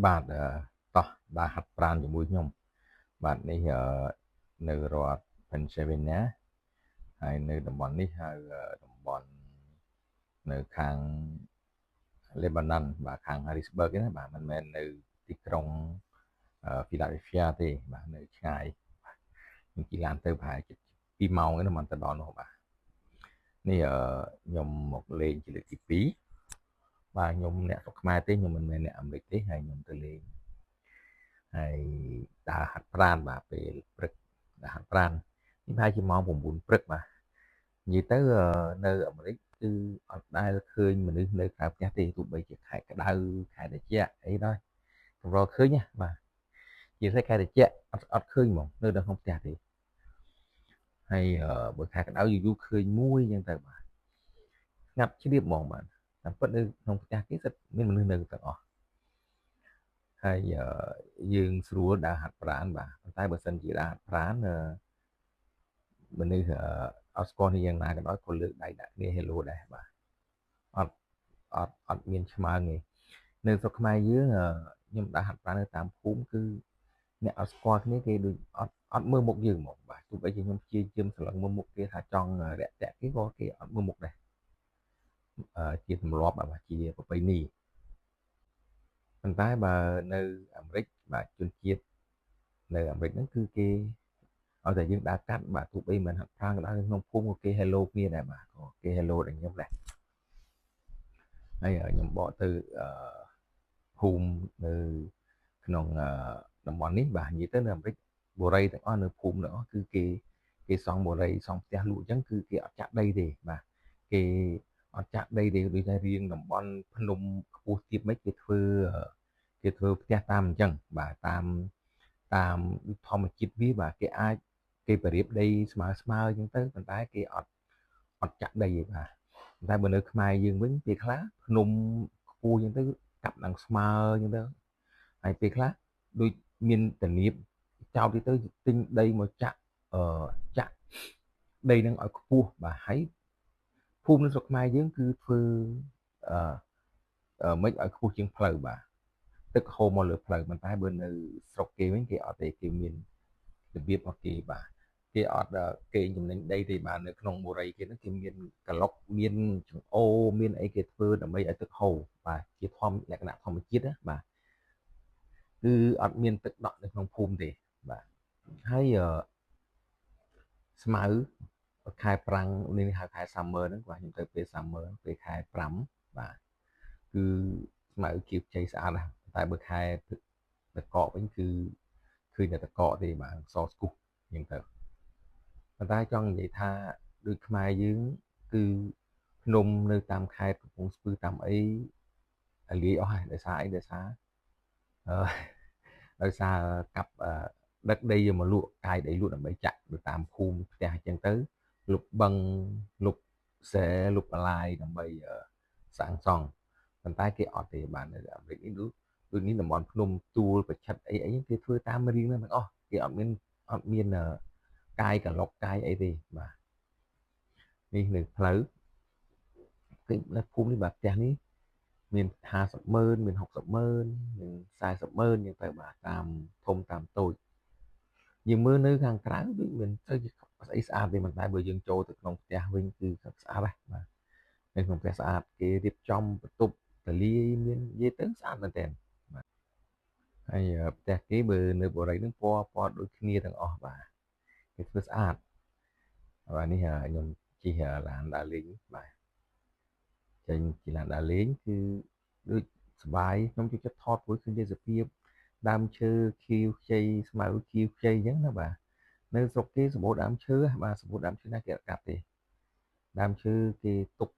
បាទតោះដើរហាត់ប្រាណជាមួយខ្ញុំបាទនេះនៅរដ្ឋ Pennsylvania ហើយនៅតំបន់នេះហៅតំបន់នៅខាង Lebanon បាទខាង Harrisburg ណាបាទមិនមែននៅទីក្រុង Philadelphia ទេបាទនៅឆ្ងាយបាទខ្ញុំជិះឡានទៅប្រហែលជិត2ម៉ោងឯនោះមិនទៅដល់នោះបាទនេះខ្ញុំមកលេងជាលើកទី2បាទខ្ញុំអ្នកស្រុកខ្មែរទេខ្ញុំមិនមែនអ្នកអាមេរិកទេហើយខ្ញុំទៅលេងហើយដើរហាត់ប្រាណបាទពេលព្រឹកដើរហាត់ប្រាណនេះប្រហែលជាម៉ោង9ព្រឹកបាទនិយាយទៅនៅអាមេរិកគឺអត់ដែលឃើញមនុស្សនៅក្រៅផ្ទះទេទោះបីជាខែក្តៅខែត្រជាក់អីដែរកម្រឃើញណាបាទជាពិសេសខែត្រជាក់អត់ឃើញហ្មងនៅក្នុងផ្ទះទេហើយបើខែក្តៅយូរយូរឃើញមួយអញ្ចឹងទៅបាទស្ងាត់ជ្រាបហ្មងបាទតាមពិតនៅក្នុងផ្ទះគេសិតមានមនុស្សនៅទាំងអស់ហើយយើងស្រួលដើរហាត់ប្រាណបាទប៉ុន្តែបើសិនជាដើរហាត់ប្រាណមនុស្សអត់ស្គាល់នេះយ៉ាងណាក៏ដោយក៏លើកដៃដាក់គ្នា hello ដែរបាទអត់អត់អត់មានឆ្មើងទេនៅស្រុកខ្មែរយើងខ្ញុំដើរហាត់ប្រាណនៅតាមភូមិគឺអ្នកអត់ស្គាល់គ្នាគេដូចអត់មើលមុខយើងហ្មងបាទទោះបីជាខ្ញុំព្យាយាមស្រឡឹងមើលមុខគេថាចង់រាក់ទាក់គេក៏គេអត់មើលមុខដែរជាទម្លាប់បាទជាប្រពៃណីប៉ុន្តែបើនៅអាមេរិកបាទជនជាតិនៅអាមេរិកហ្នឹងគឺគេឲ្យតែយើងដើរកាត់បាទទោះបីមិនហាត់ប្រាណក៏ដោយក្នុងភូមិក៏គេ hello គ្នាដែរបាទក៏គេ hello ដល់ខ្ញុំដែរហើយខ្ញុំបកទៅភូមិនៅក្នុងតំបន់នេះបាទនិយាយទៅនៅអាមេរិកបុរីទាំងអស់នៅភូមិទាំងអស់គឺគេសង់បុរីសង់ផ្ទះលក់អញ្ចឹងគឺគេអត់ចាក់ដីទេបាទគេអត់ចាក់ដីទេដូចថារៀងតំបន់ភ្នំខ្ពស់ទាបមិនគេធ្វើផ្ទះតាមអញ្ចឹងបាទតាមតាមធម្មជាតិវាបាទគេអាចគេបរៀបដីស្មើស្មើអញ្ចឹងទៅប៉ុន្តែគេអត់ចាក់ដីទេបាទតែបើនៅខ្មែរយើងវិញពេលខ្លះភ្នំខ្ពស់អញ្ចឹងទៅកាប់ឡើងស្មើអញ្ចឹងទៅហើយពេលខ្លះដូចមានតនៀបចោលទៅទិញដីមកចាក់ចាក់ដីនឹងឲ្យខ្ពស់បាទហើយភូមិនៅស្រុកខ្មែរយើងគឺធ្វើអឺមិនឲ្យខ្ពស់ជាងផ្លូវបាទទឹកហូរមកលើផ្លូវប៉ុន្តែបើនៅស្រុកគេវិញគេអត់ទេគេមានរបៀបរបស់គេបាទគេអត់គេចំណេញដីទេបាទនៅក្នុងបុរីគេហ្នឹងគេមានកឡុកមានចង្អូមានអីគេធ្វើដើម្បីឲ្យទឹកហូរបាទជាធម្មលក្ខណៈធម្មជាតិណាបាទគឺអត់មានទឹកដក់នៅក្នុងភូមិទេបាទហើយស្មៅខែប្រាំងនេះហៅខែ summer ហ្នឹងបាទខ្ញុំទៅពេល summer ពេលខែ5បាទគឺស្មៅគៀបជ័យស្អាតណាស់តែបើខែតកកវិញគឺឃើញតែតកកទេបាទសស្គុះអញ្ចឹងទៅប៉ុន្តែចង់និយាយថាដូចខ្មែរយើងគឺភ្នំនៅតាមខេត្តកំពង់ស្ពឺតាមអីលាយអស់ហើយដោយសារអីដោយសារអឺដោយសារកាប់ដឹកដីយកមកលក់កាយដីលក់ដើម្បីចាក់ទៅតាមភូមិផ្ទះអញ្ចឹងទៅលុបបឹងលុបស្រែលុបបន្លាយដើម្បីសាងសង់ប៉ុន្តែគេអត់ទេបាទនៅអាមេរិកនេះដូចនេះតំបន់ភ្នំទួលប្រឆិតអីអីគេធ្វើតាមរៀងហ្នឹងទាំងអស់គេអត់មានកាយកឡុកកាយអីទេបាទនេះនៅផ្លូវគេនៅភូមិនេះបាទផ្ទះនេះមាន50ម៉ឺនមាន60ម៉ឺនមាន40ម៉ឺនអញ្ចឹងទៅបាទតាមធំតាមតូចយើងមើលនៅខាងក្រៅដូចមិនទៅជាស្អីស្អាតទេប៉ុន្តែបើយើងចូលទៅក្នុងផ្ទះវិញគឺស្អាតណាស់បាទនៅក្នុងផ្ទះស្អាតគេរៀបចំបន្ទប់ទលាយមាននិយាយទៅស្អាតមែនទែនបាទហើយផ្ទះគេបើនៅបុរីនឹងពណ៌ដូចគ្នាទាំងអស់បាទគេធ្វើស្អាតបាទនេះខ្ញុំជិះឡានដើរលេងបាទចេញជិះឡានដើរលេងគឺដូចសប្បាយខ្ញុំចូលចិត្តថតព្រោះឃើញទេសភាពដើមឈើខៀវខ្ចីស្មៅខៀវខ្ចីអញ្ចឹងណាបាទនៅស្រុកគេសម្បូរដើមឈើបាទសម្បូរដើមឈើណាគេអត់កាប់ទេដើមឈើគេទុក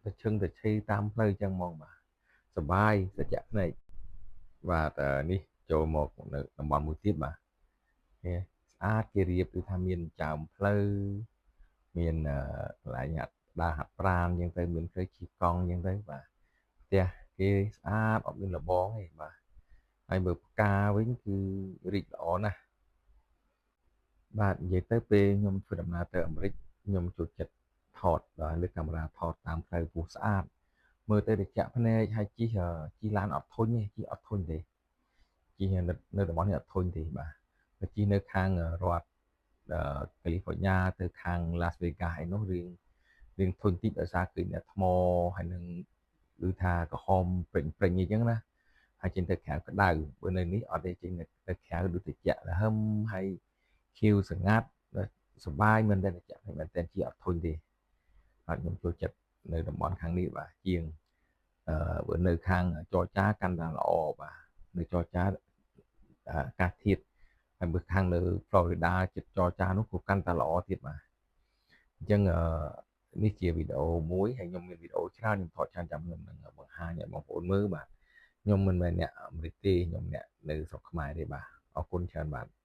ទៅឈឹងទៅឆេតាមផ្លូវអញ្ចឹងហ្មងបាទសប្បាយសច្ចៈភ្នែកបាទនេះចូលមកនៅតំបន់មួយទៀតបាទគេស្អាតគេរៀបគឺថាមានចើមផ្លូវមានកន្លែងដើរហាត់ប្រាណអញ្ចឹងទៅមានផ្លូវជិះកង់អញ្ចឹងទៅបាទផ្ទះគេស្អាតអត់មានលបងទេបាទហើយមើលផ្កាវិញគឺរីកល្អណាស់បាទនិយាយទៅពេលខ្ញុំធ្វើដំណើរទៅអាមេរិកខ្ញុំចូលចិត្តថតបាទលើកាមេរ៉ាថតតាមផ្លូវពោះស្អាតមើលទៅត្រជាក់ភ្នែកហើយជិះឡានអត់ធុញទេជិះអត់ធុញទេ ជិះនៅតំបន់នេះអត់ធុញទេបាទបើជិះនៅខាងរដ្ឋកាលីហ្វ័រញ៉ាទៅខាង Las Vegas ឯនោះរៀងធុញតិចដោយសារឃើញតែថ្មហើយនឹងឬថាក្រហមព្រិញព្រិញអញ្ចឹងណាហើយចេញទៅក្រៅក្តៅបើនៅនេះអត់ទេចេញទៅក្រៅដូចត្រជាក់លហឹមហើយខៀវស្ងាត់សប្បាយមែនតើត្រជាក់មែនតើជាអត់ធុញទេបាទខ្ញុំចូលចិត្តនៅតំបន់ខាងនេះបាទជាងបើនៅខាងចរចាកាន់តែល្អបាទនៅចរចាអាកាសធាតុហើយបើខាងនៅ Florida ចិត្តចរចានោះក៏កាន់តែល្អទៀតបាទអញ្ចឹងនេះជាវីដេអូមួយហើយខ្ញុំមានវីដេអូច្រើនខ្ញុំថតច្រើនចាំខ្ញុំនឹងបង្ហាញឲ្យបងប្អូនមើលបាទខ្ញុំមិនមែនអ្នកអាមេរិកទេខ្ញុំអ្នកនៅស្រុកខ្មែរទេបាទអរគុណច្រើនបាទ។